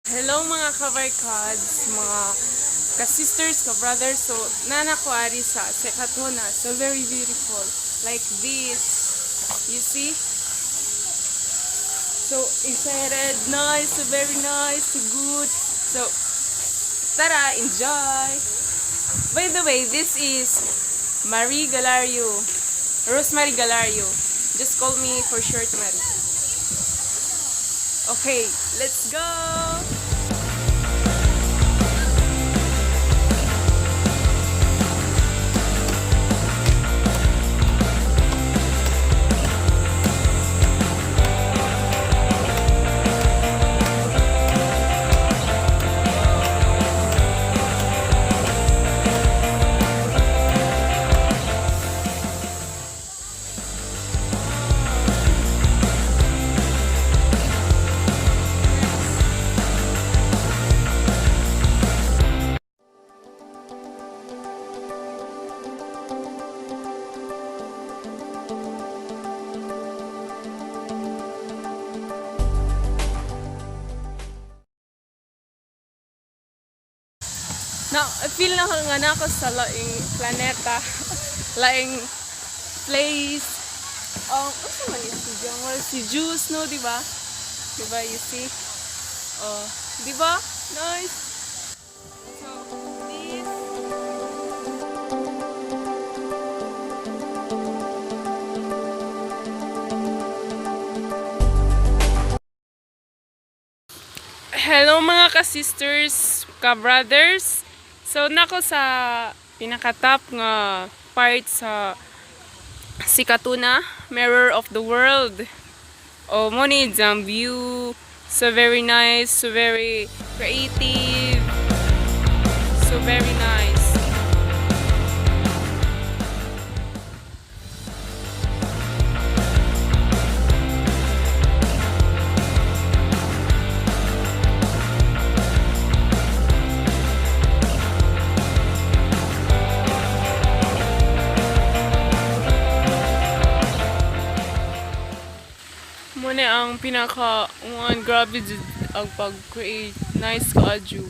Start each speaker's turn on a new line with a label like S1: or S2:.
S1: Hello, mga kabarkads, mga ka-sisters, ka-brothers. So, naa na ko ari sa Sikatuna. So, very beautiful. Like this. You see? So excited, nice, so very nice, so good. So, tara, enjoy! By the way, this is Marie Galario. Rosemary Galario. Just call me for short, Marie. Okay, let's go! Na feel na ko nga naa ko sa laing planeta, laing place. Unsa man ni si jungle, si Juice, no, di ba? Di ba, you see? Oh, di ba? Nice. So, this. Hello, mga ka-sisters, ka-brothers. So nako sa pinaka-top nga part sa Sikatuna, Mirror of the World. Oh, mo ni ang view. So very nice, so very creative. So very nice. Mo ni ang pinaka one, grabe jud ang pag-create. Nice kaayo.